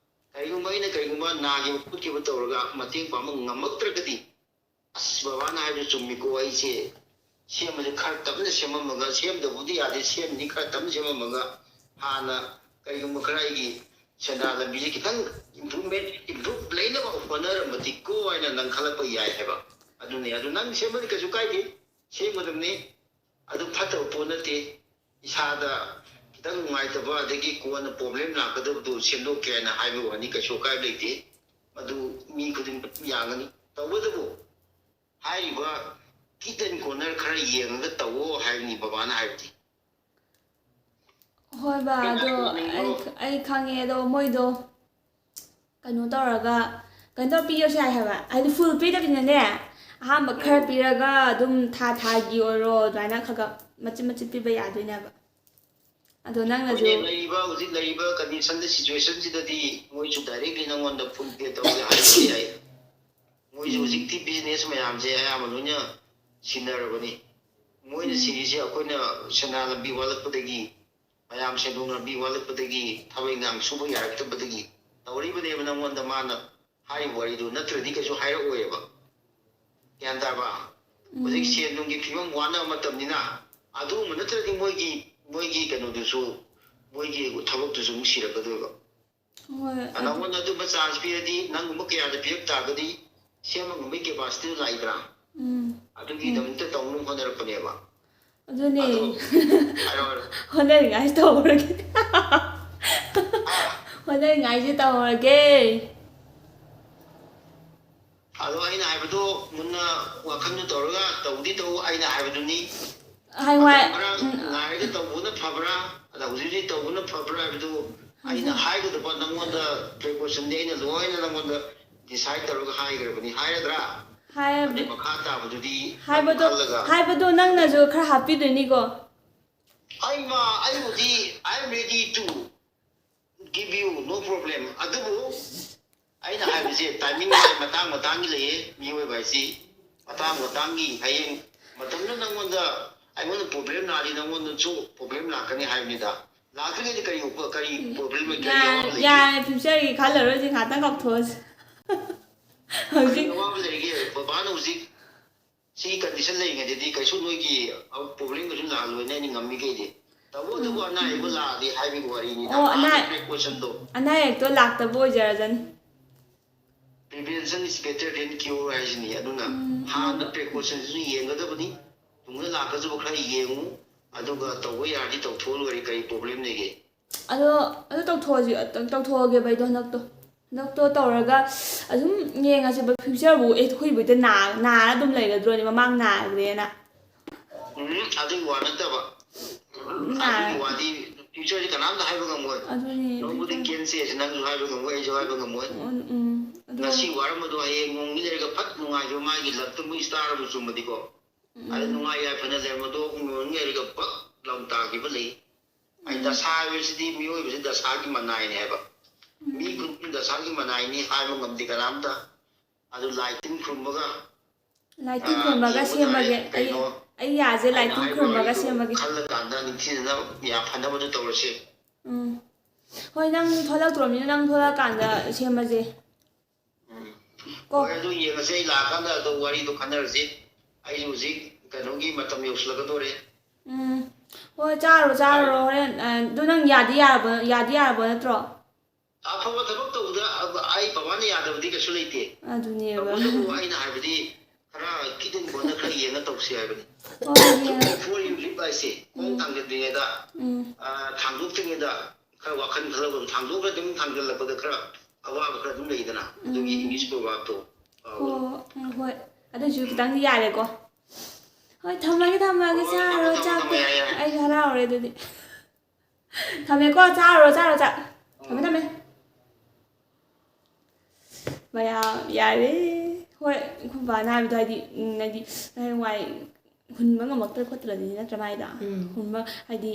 ꯀꯔꯤꯒꯨꯝꯕ ꯑꯩꯅ ꯀꯔꯤꯒꯨꯝꯕ ꯅꯥꯈꯤꯕ ꯈꯣꯠꯈꯤꯕ ꯇꯧꯔꯒ ꯃꯇꯦꯡ ꯄꯥꯡꯕ ꯉꯝꯃꯛꯇ꯭ꯔꯒꯗꯤ, "ꯑꯁ, ꯕꯕꯥꯅ ꯍꯥꯏꯕꯗꯨ ꯆꯨꯝꯃꯤꯀꯣ, ꯑꯩꯁꯦ ꯁꯦꯝꯕꯁꯦ ꯈꯔ ꯇꯞꯅ ꯁꯦꯝꯃꯝꯃꯒ, ꯁꯦꯝꯗꯕꯕꯨꯗꯤ ꯌꯥꯗꯦ, ꯁꯦꯝꯅꯤ ꯈꯔ ꯇꯞꯅ ꯁꯦꯝꯃꯝꯃꯒ, ꯍꯥꯟꯅ ꯀꯔꯤꯒꯨꯝꯕ ꯈꯔ ꯑꯩꯒꯤ ꯁꯦꯟꯗꯥ ꯂꯝꯕꯤꯁꯦ ꯈꯤꯇꯪ improvement, improve ꯂꯩꯅꯕ ꯍꯣꯠꯅꯔꯝꯃꯗꯤꯀꯣ" ꯍꯥꯏꯅ ꯅꯪ ꯈꯜꯂꯛꯄ ꯌꯥꯏ ꯍꯥꯏꯕ꯫ ꯑꯗꯨꯅꯤ, ꯑꯗꯨ ꯅꯪ ꯁꯦꯝꯕꯗꯤ ꯀꯩꯁꯨ ꯀꯥꯏꯗꯦ, ꯁꯦꯝꯒꯗꯕꯅꯤ꯫ ꯑꯗꯨ ꯐꯠꯇꯕ ꯄꯣꯠ ꯅꯠꯇꯦ꯫ ꯏꯁꯥꯗ ꯈꯤꯇꯪ ꯅꯨꯡꯉꯥꯏꯇꯕ, ꯑꯗꯒꯤ ꯀꯣꯟꯅ problem ꯂꯥꯛꯀꯗꯕꯗꯨ ꯁꯦꯝꯗꯣꯛꯀꯦ ꯍꯥꯏꯅ ꯍꯥꯏꯕ ꯋꯥꯅꯤ, ꯀꯩꯁꯨ ꯑꯀꯥꯏꯕ ꯂꯩꯇꯦ꯫ ꯃꯗꯨ ꯃꯤ ꯈꯨꯗꯤꯡꯃꯛ ꯌꯥꯒꯅꯤ꯫ ꯇꯧꯕꯇꯕꯨ ꯍꯥꯏꯔꯤꯕ kit and corner ꯈꯔ ꯌꯦꯡꯉꯒ ꯇꯧꯋꯣ ꯍꯥꯏꯕꯅꯤ ꯕꯕꯥꯅ ꯍꯥꯏꯕꯗꯤ꯫ ꯍꯣꯏ ꯕꯥ, ꯑꯗꯣ ꯑꯩ, ꯑꯩ ꯈꯪꯉꯦ, ꯑꯗꯣ ꯃꯣꯏꯗꯣ ꯀꯩꯅꯣ ꯇꯧꯔꯒ, ꯀꯩꯅꯣ ꯇꯧꯔ ꯄꯤꯔꯁꯨ ꯌꯥꯏ ꯍꯥꯏꯕ, ꯍꯥꯏꯗꯤ full ꯄꯤꯗꯕꯤꯗꯅꯦ, ꯑꯍꯥꯟꯕ ꯈꯔ ꯎꯝ꯫ ꯄꯤꯔꯒ ꯑꯗꯨꯝ ꯊꯥ ꯊꯥꯒꯤ ꯑꯣꯏꯔꯣ ꯑꯗꯨꯃꯥꯏꯅ ꯈꯔ ꯈꯔ ꯃꯆꯤꯠ ꯃꯆꯤꯠ ꯄꯤꯕ ꯌꯥꯗꯣꯏꯅꯦꯕ꯫ ꯑꯗꯣ ꯅꯪꯅꯁꯨ ꯍꯧꯖꯤꯛ ꯂꯩꯔꯤꯕ, ꯍꯧꯖꯤꯛ ꯂꯩꯔꯤꯕ condition ꯁꯤꯗ, situation ꯁꯤꯗꯗꯤ ꯃꯣꯏꯁꯨ directly ꯅꯪꯉꯣꯟꯗ full pay ꯇꯧꯒꯦ ꯍꯥꯏꯕꯗꯤ ꯌꯥꯏ꯫ ꯃꯣꯏꯁꯨ ꯎꯝ꯫ ꯍꯧꯖꯤꯛꯇꯤ business ꯃꯌꯥꯝꯁꯦ ꯑꯌꯥꯝꯕ ꯂꯣꯏꯅ ꯁꯤꯟꯅꯔꯕꯅꯤ꯫ ꯃꯣꯏꯅ ꯎꯝ꯫ ꯁꯤꯔꯤꯁꯦ ꯑꯩꯈꯣꯏꯅ ꯁꯦꯟꯗꯥ ꯂꯝꯕꯤ ꯋꯥꯠꯂꯛꯄꯗꯒꯤ, ꯃꯌꯥꯝ ꯁꯦꯟꯗꯣꯡ ꯂꯝꯕꯤ ꯋꯥꯠꯂꯛꯄꯗꯒꯤ, ꯊꯕꯛ ꯏꯟꯈꯥꯡ ꯁꯨꯕ ꯌꯥꯔꯛꯇꯕꯗꯒꯤ ꯇꯧꯔꯤꯕꯅꯦꯕ ꯅꯪꯉꯣꯟꯗ ꯃꯥꯅ ꯍꯥꯏꯔꯤꯕ ꯋꯥꯔꯤꯗꯨ, ꯅꯠꯇ꯭ꯔꯗꯤ ꯀꯩꯁꯨ ꯍꯥꯏꯔꯛꯑꯣꯏꯕ꯫ ꯒ꯭ꯌꯥꯟ ꯇꯥꯔꯕ? ꯍꯧꯖꯤꯛ ꯎꯝ꯫ ꯁꯦꯟ ꯅꯨꯡꯒꯤ ꯐꯤꯕꯝ ꯋꯥꯅꯕ ꯃꯇꯝꯅꯤꯅ, ꯑꯗꯨꯒꯨꯝꯕ ꯅꯠꯇ꯭ꯔꯗꯤ ꯃꯣꯏꯒꯤ, ꯃꯣꯏꯒꯤ ꯀꯩꯅꯣꯗꯨꯁꯨ, ꯃꯣꯏꯒꯤ ꯊꯕꯛꯇꯨꯁꯨ ꯑꯃꯨꯛ ꯁꯤꯔꯛꯀꯗꯣꯏꯕ꯫ ꯍꯣꯏ, ꯑꯗꯨ ꯅꯉꯣꯟꯗ ꯑꯗꯨꯝꯕ chance ꯄꯤꯔꯗꯤ, ꯅꯪꯒꯨꯝꯕ ꯀꯌꯥꯗ ꯄꯤꯔꯛ ꯇꯥꯔꯒꯗꯤ ꯁꯦꯝꯕ ꯉꯝꯕꯒꯤ capacity ꯂꯥꯛꯏꯗ꯭ꯔꯥ? ꯎꯝ꯫ ꯑꯗꯨꯒꯤꯗꯃꯛꯇ ꯇꯧꯅꯕ ꯍꯣꯠꯅꯔꯛꯄꯅꯦꯕ꯫ ꯑꯗꯨꯅꯦ꯫ ꯑꯗꯣ, ꯍꯥꯏꯔꯣ, ꯍꯥꯏꯔꯣ꯫ ꯍꯣꯠꯅꯔꯤꯉꯥꯏꯁꯤ ꯇꯧꯍꯧꯔꯒꯦ꯫ ꯑꯥ꯫ ꯍꯣꯠꯅꯔꯤꯉꯥꯏꯁꯤ ꯇꯧꯍꯧꯔꯒꯦ꯫ ꯑꯗꯣ ꯑꯩꯅ ꯍꯥꯏꯕꯗꯣ ꯃꯨꯟꯅ ꯋꯥꯈꯜꯗꯨ ꯇꯧꯔꯒ ꯇꯧꯗꯤ ꯇꯧ, ꯑꯩꯅ ꯍꯥꯏꯕꯗꯨꯅꯤ꯫ ꯍꯌꯦꯡꯋꯥꯏ ꯃꯇꯝ ꯈꯔ ꯉꯥꯏꯔꯒ ꯇꯧꯕꯅ ꯐꯕ꯭ꯔꯥ, ꯑꯗ ꯍꯧꯖꯤꯛ ꯍꯧꯖꯤꯛ ꯇꯧꯕꯅ ꯐꯕ꯭ꯔꯥ ꯍꯥꯏꯕꯗꯨ ꯑꯩꯅ ꯍꯥꯏꯒꯗꯕ ꯅꯪꯉꯣꯟꯗ ꯄ꯭ꯔꯤꯀꯣꯁꯟꯗꯤ ꯑꯩꯅ ꯂꯣꯏꯅ ꯅꯪꯉꯣꯟꯗ ꯗꯤꯁꯥꯏꯠ ꯇꯧꯔꯒ ꯍꯥꯏꯈ꯭ꯔꯕꯅꯤ꯫ ꯍꯥꯏꯔꯗ꯭ꯔꯥ? ꯍꯥꯏꯔꯕ ꯑꯗꯩ ꯃꯈꯥ ꯇꯥꯕꯗꯨꯗꯤ ꯅꯪ ꯍꯥꯏꯕꯗꯣ ꯈꯜꯂꯒ ꯍꯥꯏꯕꯗꯣ ꯅꯪꯅꯁꯨ ꯈꯔ ꯍꯥꯞꯄꯤꯗꯣꯏꯅꯤꯀꯣ꯫ ꯑꯩꯃ ꯑꯩꯕꯨꯗꯤ I am ready to give you, no problem. ꯑꯗꯨꯕꯨ ꯑꯩꯅ ꯍꯥꯏꯕꯁꯦ ꯇꯥꯏꯃꯤꯡ ꯃꯇꯥꯡ ꯃꯇꯥꯡꯒꯤ ꯂꯩꯌꯦ꯫ ꯃꯤꯑꯣꯏꯕ ꯍꯥꯏꯁꯤ ꯃꯇꯥꯡ ꯃꯇꯥꯡꯒꯤ, ꯍꯌꯦꯡ ꯃꯇꯝꯗꯨ ꯅꯪꯉꯣꯟꯗ, ꯑꯩꯉꯣꯟꯗ ꯄ꯭ꯔꯣꯕ꯭ꯂꯦꯝ ꯂꯥꯛꯑꯗꯤ ꯅꯪꯉꯣꯟꯗꯁꯨ ꯄ꯭ꯔꯣꯕ꯭ꯂꯦꯝ ꯂꯥꯛꯀꯅꯤ ꯍꯥꯏꯕꯅꯤꯗ꯫ ꯂꯥꯛꯇ꯭ꯔꯤꯉꯩꯗ ꯀꯔꯤ ꯀꯔꯤ ꯄ꯭ꯔꯣꯕ꯭ꯂꯦꯝ ꯂꯩ, ꯀꯔꯤ ꯑꯋꯥꯕ ꯂꯩꯒꯦ? ꯌꯥꯔꯦ, ꯐ꯭ꯌꯨꯆꯔꯒꯤ ꯈꯜꯂꯔꯣꯏꯁꯦ, ꯉꯥꯛꯇꯪ ꯀꯥꯎꯊꯣꯛꯑꯁꯦ꯫ ꯀꯔꯤ ꯍꯧꯖꯤꯛ ꯑꯋꯥꯕ ꯂꯩꯒꯦ? ꯕꯕꯥꯅ ꯍꯧꯖꯤꯛ ꯁꯤ ꯀꯟꯗꯤꯁꯟ ꯂꯩꯔꯤꯉꯩꯗꯗꯤ ꯀꯩꯁꯨ ꯅꯣꯏꯒꯤ ꯄ꯭ꯔꯣꯕ꯭ꯂꯦꯝ ꯀꯩꯁꯨ ꯂꯥꯛꯍꯜꯂꯣꯏꯅ ꯑꯩꯅ ꯉꯝꯃꯤꯈꯩꯗꯤ꯫ ꯇꯧꯕꯇꯕꯨ ꯑꯅꯥ ꯑꯌꯦꯛ ꯂꯥꯛꯑꯗꯤ ꯍꯥꯏꯕꯒꯤ ꯋꯥꯔꯤꯅꯤꯗ꯫ ꯑꯣ, ꯑꯅꯥ- ꯍꯥꯟꯅ ꯄ꯭ꯔꯤꯀꯣꯁꯟꯗꯣ ꯑꯅꯥ ꯑꯌꯦꯛꯇꯣ ꯂꯥꯛꯇꯕ ꯑꯣꯏꯖꯔꯖꯅꯤ꯫ Prevention is better than cure ꯍꯥꯏꯁꯤꯅꯤ꯫ ꯑꯗꯨꯅ ꯍꯥꯟꯅ ꯄ꯭ꯔꯤꯀꯣꯁꯟꯁꯤꯁꯨ ꯌꯦꯡꯒꯗꯕꯅꯤ꯫ ꯇꯨꯡꯗ ꯂꯥꯛꯀꯗꯕ ꯈꯔ ꯌꯦꯡꯉꯨ, ꯑꯗꯨꯒ ꯇꯧꯕ ꯌꯥꯔꯗꯤ ꯇꯧꯊꯣꯛꯑ ꯂꯣꯏꯔꯦ, ꯀꯔꯤ ꯄ꯭ꯔꯣꯕ꯭ꯂꯦꯝ ꯂꯩꯒꯦ? ꯑꯗꯣ ꯑꯗꯨ ꯇꯧꯊꯣꯛꯑꯁꯤ, ꯇꯧꯊꯣꯛꯑꯒꯦꯕ ꯑꯩꯗꯣ ꯍꯟꯗꯛꯇꯣ꯫ ꯍꯟꯗꯛꯇꯣ ꯇꯧꯔꯒ ꯑꯗꯨꯝ ꯌꯦꯡꯉꯁꯦꯕ, ꯐ꯭ꯌꯨꯆꯔꯕꯨ ꯑꯩꯈꯣꯏꯕꯨ ꯍꯦꯛꯇ ꯅꯥ- ꯅꯥꯔ ꯑꯗꯨꯝ ꯂꯩꯒꯗ꯭ꯔꯣꯅꯦ, ꯃꯃꯥꯡ ꯅꯥꯈ꯭ꯔꯦꯅ꯫ ꯎꯝ, ꯑꯗꯨꯒꯤ ꯋꯥ ꯅꯠꯇꯕ꯫ ꯅꯥ- ꯑꯗꯨꯒꯤ ꯋꯥꯗꯤ ꯐ꯭ꯌꯨꯆꯔꯁꯤ ꯀꯅꯥꯝꯇ ꯍꯥꯏꯕ ꯉꯝꯃꯣꯏ꯫ ꯑꯗꯨꯅꯦ, Nobody can say, ꯅꯪꯁꯨ ꯍꯥꯏꯕ ꯉꯝꯃꯣꯏ, ꯑꯩꯁꯨ ꯍꯥꯏꯕ ꯉꯝꯃꯣꯏ꯫ ꯎꯝ, ꯎꯝ, ꯑꯗꯣ ꯉꯁꯤ ꯋꯥꯔꯝꯕꯗꯣ ꯍꯌꯦꯡ ꯅꯣꯡ ꯅꯤꯅꯤ ꯂꯩꯔꯒ ꯐꯠ ꯅꯨꯡꯉꯥꯏꯕ, ꯃꯥꯒꯤ ꯂꯛꯇ ꯃꯣꯏ ꯁ꯭ꯇꯥꯔ ꯑꯃ ꯆꯨꯝꯃꯗꯤꯀꯣ, ꯑꯗꯨ ꯅꯨꯡꯉꯥꯏ ꯌꯥꯏꯐꯅ ꯂꯩꯔꯝꯕꯗꯣ ꯅꯣꯡ ꯅꯤꯅꯤ ꯂꯩꯔꯒ ꯕꯛ ꯂꯥꯎ ꯇꯥꯈꯤꯕ ꯂꯩ꯫ ꯑꯩ ꯗꯁꯥ ꯍꯥꯏꯕꯁꯤꯗꯤ ꯃꯤꯑꯣꯏꯕꯁꯤ ꯗꯁꯥꯒꯤ ꯃꯅꯥꯏꯅꯦ ꯍꯥꯏꯕ꯫ ꯃꯤ ꯈꯨꯗꯤꯡ ꯗꯁꯥꯒꯤ ꯃꯅꯥꯏꯅꯤ ꯍꯥꯏꯕ ꯉꯝꯗꯦ ꯀꯅꯥꯝꯇ꯫ ꯑꯗꯨ ꯂꯥꯏ ꯇꯤꯟ ꯈꯨꯔꯨꯝꯕꯒ ꯂꯥꯏ ꯇꯤꯟ ꯈꯨꯔꯨꯝꯕꯒ ꯁꯦꯝꯃꯒꯦ꯫ ꯑꯩ ꯑꯩ ꯌꯥꯁꯦ ꯂꯥꯏ ꯇꯤꯟ ꯈꯨꯔꯨꯝꯃꯒ ꯁꯦꯝꯃꯒꯦ꯫ ꯈꯜꯂꯀꯥꯟꯗ ꯅꯤꯡꯊꯤꯖꯅ ꯌꯥꯐꯅꯕꯗꯨ ꯇꯧꯔꯁꯤ꯫ ꯎꯝ꯫ ꯍꯣꯏ, ꯅꯪ ꯊꯣꯛꯂꯛꯇ꯭ꯔꯣꯕꯅꯤꯅ ꯅꯪ ꯊꯣꯛꯂꯛꯑꯀꯥꯟꯗ ꯁꯦꯝꯃꯁꯦ꯫ ꯎꯝ꯫ ꯀꯣ꯫ ꯍꯣꯏ, ꯑꯗꯨ ꯌꯦꯡꯉꯁꯤ, ꯑꯩ ꯂꯥꯛꯑꯀꯥꯟꯗ ꯑꯗꯨ ꯋꯥꯔꯤꯗꯣ ꯈꯟꯅꯔꯁꯤ꯫ ꯑꯩꯁꯨ ꯍꯧꯖꯤꯛ ꯀꯩꯅꯣꯒꯤ ꯃꯇꯝ ꯌꯧꯁꯤꯜꯂꯛꯀꯗꯣꯔꯦ꯫ ꯎꯝ꯫ ꯍꯣꯏ, ꯆꯥꯔꯨꯔꯣ, ꯆꯥꯔꯨꯔꯣ꯫ ꯍꯣꯔꯦꯟ, ꯑ, ꯑꯗꯨ ꯅꯪ ꯌꯥꯗꯤ ꯌꯥꯔꯕꯣ, ꯌꯥꯗꯤ ꯌꯥꯔꯕꯣ ꯅꯠꯇ꯭ꯔꯣ? ꯑꯐꯕ ꯊꯕꯛ ꯇꯧꯕꯗ ꯑꯩ ꯕꯕꯥꯅ ꯌꯥꯗꯕꯗꯤ ꯀꯩꯁꯨ ꯂꯩꯇꯦ꯫ ꯑꯗꯨꯅꯦꯕ꯫ ꯇꯧꯕꯇꯕꯨ ꯑꯩꯅ ꯍꯥꯏꯕꯗꯤ ꯈꯔ ꯀꯤꯗꯤꯡ ꯈꯣꯟꯗ ꯈꯔ ꯌꯦꯡꯉ ꯇꯧꯁꯤ ꯍꯥꯏꯕꯅꯤ꯫ ꯍꯣꯏ, ꯌꯦꯡꯉ- Before you leave ꯍꯥꯏꯁꯦ, ꯈꯣꯡ ꯊꯥꯡꯖꯤꯟꯗ꯭ꯔꯤꯉꯩꯗ, ꯎꯝ꯫ ꯑ, ꯊꯥꯡꯗꯣꯛꯇ꯭ꯔꯤꯉꯩꯗ ꯈꯔ ꯋꯥꯈꯜ ꯈꯜꯍꯧꯒꯗꯕ, ꯊꯥꯡꯗꯣꯛꯈ꯭ꯔꯗꯤ ꯑꯃꯨꯛ ꯊꯥꯡꯖꯤꯜꯂꯛꯄꯗ ꯈꯔ ꯑꯋꯥꯕ ꯈꯔ ꯑꯗꯨꯝ ꯂꯩꯗꯅ, ꯑꯗꯨꯒꯤ English proverb ꯇꯣ꯫ ꯑꯣ, ꯎꯝ, ꯍꯣꯏ꯫ ꯑꯗꯨꯁꯨ ꯈꯤꯇꯪꯗꯤ ꯌꯥꯔꯦꯀꯣ꯫ ꯍꯣꯏ, ꯊꯝꯃꯒꯦ, ꯊꯝꯃꯒꯦ, ꯆꯥꯔꯣ ꯆꯥꯛꯇꯣ꯫ ꯑꯩꯁꯨ ꯍꯔꯥꯎꯔꯦ ꯑꯗꯨꯗꯤ꯫ ꯊꯝꯃꯦꯀꯣ, ꯆꯥꯔꯣ, ꯆꯥꯔꯣ ꯆꯥꯛ꯫ ꯊꯝꯃꯦ, ꯊꯝꯃꯦ꯫ ꯃꯌꯥꯝ, ꯌꯥꯔꯦ꯫ ꯍꯣꯏ, ꯑꯩꯈꯣꯏ ꯕꯥꯅ ꯍꯥꯏꯕꯗꯣ, ꯍꯥꯏꯗꯤ, ꯎꯝ, ꯍꯥꯏꯗꯤ, ꯍꯌꯦꯡꯋꯥꯏ ꯍꯨꯟꯕ ꯉꯝꯃꯛꯇ꯭ꯔ ꯈꯣꯠꯇ꯭ꯔꯗꯤ ꯅꯠꯇ꯭ꯔ ꯃꯥꯏꯗꯣ? ꯎꯝ꯫ ꯍꯨꯟꯕ, ꯍꯥꯏꯗꯤ,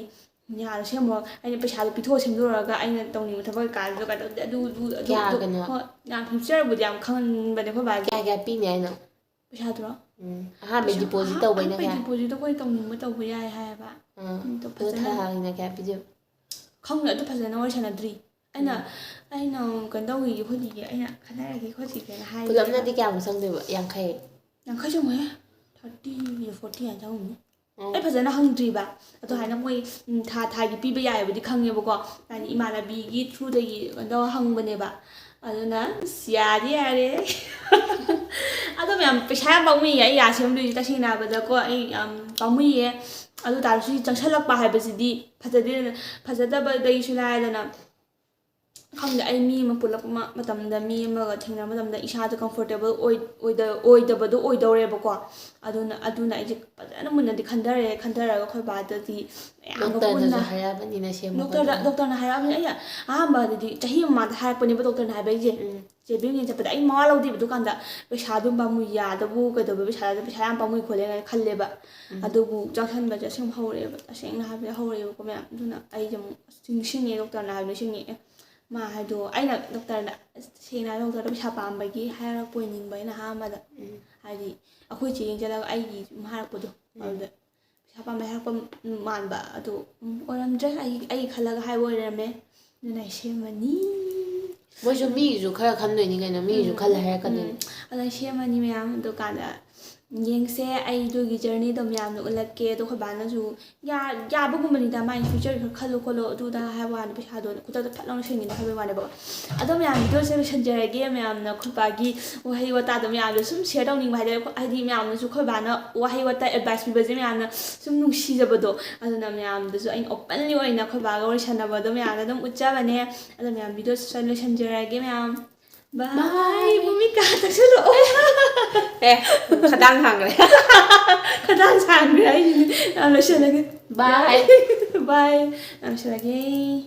ꯌꯥꯔꯦ, ꯁꯦꯝꯃꯣ, ꯑꯩꯅ ꯄꯩꯁꯥꯗꯣ ꯄꯤꯊꯣꯛꯑ ꯁꯦꯝꯗꯣꯔꯛꯑꯒ ꯑꯩꯅ ꯇꯧꯅꯤꯡꯕ ꯊꯕꯛ ꯀꯩꯀꯥꯗꯨꯗ ꯀꯩꯗꯧꯗꯦ, ꯑꯗꯨ, ꯑꯗꯨ, ꯑꯗꯨ, ꯀꯌꯥ ꯑꯗꯨ, ꯀꯩꯅꯣ? ꯍꯣꯏ, ꯌꯥꯝ future ꯕꯨꯗꯤ ꯌꯥꯝ ꯈꯪꯍꯟꯕꯅꯦ ꯑꯩꯈꯣꯏ ꯕꯥꯁꯦ꯫ ꯀꯌꯥ ꯀꯌꯥ ꯄꯤꯅꯦ ꯍꯥꯏꯅꯣ? ꯄꯩꯁꯥꯗꯨꯔꯣ? ꯎꯝ, ꯑꯍꯥꯟꯕꯩ ꯄꯩꯁꯥ deposit ꯑꯍꯥꯟ-, ꯇꯧꯕꯩꯅ ꯑꯍꯥꯟꯕꯩ ꯀꯌꯥ? Deposit ꯑꯩꯈꯣꯏ ꯇꯧꯅꯤꯡꯕ ꯇꯧꯕ ꯌꯥꯏ ꯍꯥꯏꯌꯦꯕ꯫ ꯑꯥ, ꯑꯗꯣ ꯑꯗꯨ ꯐꯖꯅ ꯊꯥꯒꯤꯅ ꯀꯌꯥ ꯄꯤꯗꯣꯏꯕ? ꯈꯪꯗꯦ, ꯑꯗꯨ ꯐꯖꯅ ꯋꯥꯔꯤ ꯁꯥꯟꯅꯗ꯭ꯔꯤ꯫ ꯑꯩꯅ, ꯎꯝ꯫ ꯑꯩꯅ ꯀꯩꯅꯣ ꯇꯧꯈꯤꯒꯦ ꯈꯣꯠꯈꯤꯒꯦ, ꯑꯩꯅ ꯈꯟꯅꯔꯒꯦ ꯈꯣꯠꯈꯤꯒꯦꯅ ꯍꯥꯏꯕꯅꯦꯕ꯫ ꯄꯨꯂꯞꯅꯗꯤ ꯀꯌꯥꯃꯨꯛ ꯆꯪꯗꯣꯏꯕ? ꯌꯥꯡꯈꯩ? ꯌꯥꯡꯈꯩ ꯆꯪꯉꯣꯏꯍꯦ꯫ Thirty, forty ꯑꯗꯨꯃꯥꯏꯅ ꯆꯪꯉꯝꯅꯤ꯫ ꯑꯣ꯫ ꯑꯩ ꯐꯖꯅ ꯍꯪꯗ꯭ꯔꯤꯕ꯫ ꯑꯗꯣ ꯎꯝ꯫ ꯍꯥꯏꯅ ꯃꯣꯏ, ꯎꯝ, ꯊꯥ ꯊꯥꯒꯤ ꯄꯤꯕ ꯌꯥꯏꯕꯨꯗꯤ ꯈꯪꯉꯦꯕꯀꯣ꯫ ꯍꯥꯏꯗꯤ ꯏꯃꯥꯟꯅꯕꯤꯒꯤ through ꯗꯒꯤ ꯀꯩꯅꯣ ꯇꯧꯔ ꯍꯪꯕꯅꯦꯕ꯫ ꯑꯗꯨꯅ ꯑꯁ, ꯌꯥꯗꯤ ꯌꯥꯔꯦ꯫ ꯑꯗꯣ ꯃꯌꯥꯝ, ꯄꯩꯁꯥ ꯌꯥꯝ ꯄꯥꯝꯃꯨꯏꯌꯦ ꯑꯩ ꯌꯥ ꯁꯦꯝꯗꯣꯏꯁꯦ, ꯇꯁꯦꯡꯅ ꯍꯥꯏꯕꯗꯀꯣ, ꯑꯩ ꯌꯥꯝ ꯄꯥꯝꯃꯨꯏꯌꯦ꯫ ꯑꯗꯨ ꯇꯥꯔꯁꯨ ꯆꯪꯁꯜꯂꯛꯄ ꯍꯥꯏꯕꯁꯤꯗꯤ ꯐꯖꯗꯦꯗꯅ, ꯐꯖꯗꯕꯗꯒꯤꯁꯨ ꯂꯥꯏꯔꯗꯅ, ꯈꯪꯗꯦ, ꯑꯩ ꯃꯤ ꯑꯃ ꯄꯨꯜꯂꯛꯄ ꯃ-, ꯃꯇꯝꯗ, ꯃꯤ ꯑꯃꯒ ꯊꯦꯡꯅꯕ ꯃꯇꯝꯗ ꯏꯁꯥꯗ comfortable ꯑꯣꯏ-, ꯑꯣꯏꯗ-, ꯑꯣꯏꯗꯕꯗꯣ ꯑꯣꯏꯗꯧꯔꯦꯕꯀꯣ꯫ ꯑꯗꯨꯅ, ꯑꯗꯨꯅ ꯑꯩꯁꯦ ꯐꯖꯅ ꯃꯨꯟꯅꯗꯤ ꯈꯟꯊꯔꯦ, ꯈꯟꯊꯔꯒ ꯑꯩꯈꯣꯏ ꯕꯥꯗꯗꯤ ꯃꯌꯥꯝꯒ ꯗꯣꯛꯇꯔꯅꯁꯨ ꯄꯨꯟꯅ ꯍꯥꯏꯔꯛꯑꯕꯅꯤꯅ ꯁꯦꯝꯃꯣ ꯗꯣꯛꯇꯔꯗ, ꯈꯣꯠꯂꯣꯅ꯫ ꯗꯣꯛꯇꯔꯅ ꯍꯥꯏꯔꯛꯑꯕꯅꯤꯅ, ꯑꯩꯅ ꯑꯍꯥꯟꯕꯗꯗꯤ ꯆꯍꯤ ꯑꯃ ꯃꯃꯥꯡꯗ ꯍꯥꯏꯔꯛꯄꯅꯦꯕ ꯗꯣꯛꯇꯔꯅ ꯍꯥꯏꯕ ꯑꯩꯁꯦ꯫ ꯎꯝ꯫ ꯆꯦ ꯕꯦꯡ ꯌꯦꯡ ꯆꯠꯄꯗ ꯑꯩ ꯃꯋꯥ ꯂꯧꯗꯦꯕ꯫ ꯑꯗꯨꯀꯥꯟꯗ ꯄꯩꯁꯥꯗꯨ ꯄꯥꯝꯃꯨꯏ, ꯌꯥꯗꯕꯨ ꯀꯩꯗꯧꯕ, ꯄꯩꯁꯥꯗ ꯄꯩꯁꯥ ꯌꯥꯝ ꯄꯥꯝꯃꯨꯏ ꯈꯣꯠꯂꯦꯅ ꯈꯜꯂꯦꯕ꯫ ꯎꯝ꯫ ꯑꯗꯨꯕꯨ ꯆꯪꯁꯟꯕꯁꯦ ꯑꯁꯦꯡꯕ ꯍꯧꯔꯛꯑꯦꯕ, ꯇꯁꯦꯡꯅ ꯍꯥꯏꯕꯗ ꯍꯧꯔꯛꯑꯦꯕꯀꯣ ꯃꯌꯥꯝ꯫ ꯑꯗꯨꯅ ꯑꯩꯁꯦ ꯑꯃꯨꯛ ꯑꯁ ꯅꯤꯡꯁꯤꯡꯉꯦ, ꯗꯣꯛꯇꯔꯅ ꯍꯥꯏꯕ ꯅꯤꯡꯁꯤꯡꯉꯛꯑꯦ꯫ ꯃꯥ ꯍꯥꯏꯗꯣ ꯑꯩꯅ ꯗꯣꯛꯇꯔꯗ, ꯑꯁ, ꯇꯁꯦꯡꯅ ꯍꯥꯏꯔ ꯗꯣꯛꯇꯔꯗ ꯄꯩꯁꯥ ꯄꯥꯝꯕꯒꯤ ꯍꯥꯏꯔꯛꯄ ꯑꯣꯏꯅꯤꯡꯕ ꯑꯩꯅ ꯑꯍꯥꯟꯕꯗ꯫ ꯎꯝ꯫ ꯍꯥꯏꯗꯤ ꯑꯩꯈꯣꯏ ꯆꯦ ꯌꯦꯡ ꯆꯠꯂꯒ ꯑꯩꯒꯤ ꯁꯨꯝ ꯍꯥꯏꯔꯛꯄꯗꯣ꯫ ꯎꯝ꯫ ꯑꯗꯨꯗ ꯄꯩꯁꯥ ꯄꯥꯝꯕꯩ ꯍꯥꯏꯔꯛꯄ ꯃꯥꯟꯕ ꯑꯗꯣ, ꯎꯝ, ꯑꯣꯏꯔꯝꯗ꯭ꯔꯦ꯫ ꯑꯩ, ꯑꯩ ꯈꯜꯂꯒ ꯍꯥꯏꯕ ꯑꯣꯏꯔꯝꯃꯦ꯫ ꯑꯗꯨꯅ ꯑꯩ ꯁꯦꯝꯃꯅꯤ꯫ ꯃꯣꯏꯁꯨ ꯃꯤꯒꯤꯁꯨ ꯈꯔ ꯈꯟꯗꯣꯏꯅꯤ ꯀꯩꯅꯣ, ꯃꯤꯒꯤꯁꯨ ꯎꯝ, ꯈꯜꯂ ꯍꯥꯏꯔꯛꯀꯗꯣꯏꯅꯤ꯫ ꯎꯝ꯫ ꯑꯗꯣ ꯑꯩ ꯁꯦꯝꯃꯅꯤ ꯃꯌꯥꯝ꯫ ꯑꯗꯨꯀꯥꯟꯗ ꯌꯦꯡꯁꯦ, ꯑꯩ ꯑꯗꯨꯒꯤ journey ꯗꯣ ꯃꯌꯥꯝꯅ ꯎꯠꯂꯛꯀꯦ꯫ ꯑꯗꯣ ꯑꯩꯈꯣꯏ ꯕꯥꯅꯁꯨ ꯌꯥ-, ꯌꯥꯕꯒꯨꯝꯕꯅꯤꯗ, ꯃꯥꯏ future ꯈꯔ ꯈꯜꯂꯨ ꯈꯣꯠꯂꯣ ꯑꯗꯨꯗ ꯍꯥꯏꯕ ꯋꯥꯅꯤ, ꯄꯩꯁꯥꯗꯣ ꯈꯨꯗꯛꯇ ꯐꯠ ꯂꯥꯎꯅ ꯁꯤꯡꯉꯤꯗ ꯍꯥꯏꯕꯒꯤ ꯋꯥꯅꯦꯕ꯫ ꯑꯗꯣ ꯃꯌꯥꯝ video ꯁꯦ ꯂꯣꯏꯁꯤꯟꯖꯔꯒꯦ꯫ ꯃꯌꯥꯝꯅ ꯑꯩꯈꯣꯏ ꯕꯥꯒꯤ ꯋꯥꯍꯩ ꯋꯥꯇꯥꯗꯣ ꯃꯌꯥꯝꯗꯣ ꯁꯨꯝ share ꯇꯧꯅꯤꯡꯕ ꯍꯥꯏꯇꯥꯔꯦ꯫ ꯍꯥꯏꯗꯤ ꯃꯌꯥꯝꯅꯁꯨ ꯑꯩꯈꯣꯏ ꯕꯥꯅ ꯋꯥꯍꯩ ꯋꯥꯇꯥ advice ꯄꯤꯕꯁꯦ ꯃꯌꯥꯝꯅ ꯁꯨꯝ ꯅꯨꯡꯁꯤꯖꯕꯗꯣ, ꯑꯗꯨꯅ ꯃꯌꯥꯝꯗꯁꯨ ꯑꯩꯅ openly ꯑꯣꯏꯅ ꯑꯩꯈꯣꯏ ꯕꯥꯒ ꯋꯥꯔꯤ ꯁꯥꯟꯅꯕꯗꯣ ꯃꯌꯥꯝꯗ ꯑꯗꯨꯝ ꯎꯠꯆꯕꯅꯦ꯫ ꯑꯗꯣ ꯃꯌꯥꯝ video ꯁꯦ ꯂꯣꯏꯁꯤꯟꯖꯔꯒꯦ ꯃꯌꯥꯝ꯫ ꯕꯥꯏ꯫ ꯕꯥꯏ꯫ ꯚꯨꯃꯤꯀꯥ, ꯆꯪꯁꯤꯜꯂꯛꯑꯣ꯫ ꯑꯦ, ꯈꯗꯥꯡ ꯁꯥꯡꯈ꯭ꯔꯦ꯫ ꯈꯗꯥꯡ ꯁꯥꯡꯈ꯭ꯔꯦ ꯑꯩꯒꯤꯗꯤ꯫ ꯌꯥꯝ ꯂꯣꯏꯁꯤꯜꯂꯒꯦ꯫ ꯕꯥꯏ꯫ ꯕꯥꯏ꯫ ꯌꯥꯝ ꯂꯣꯏꯁꯤꯜꯂꯒꯦ꯫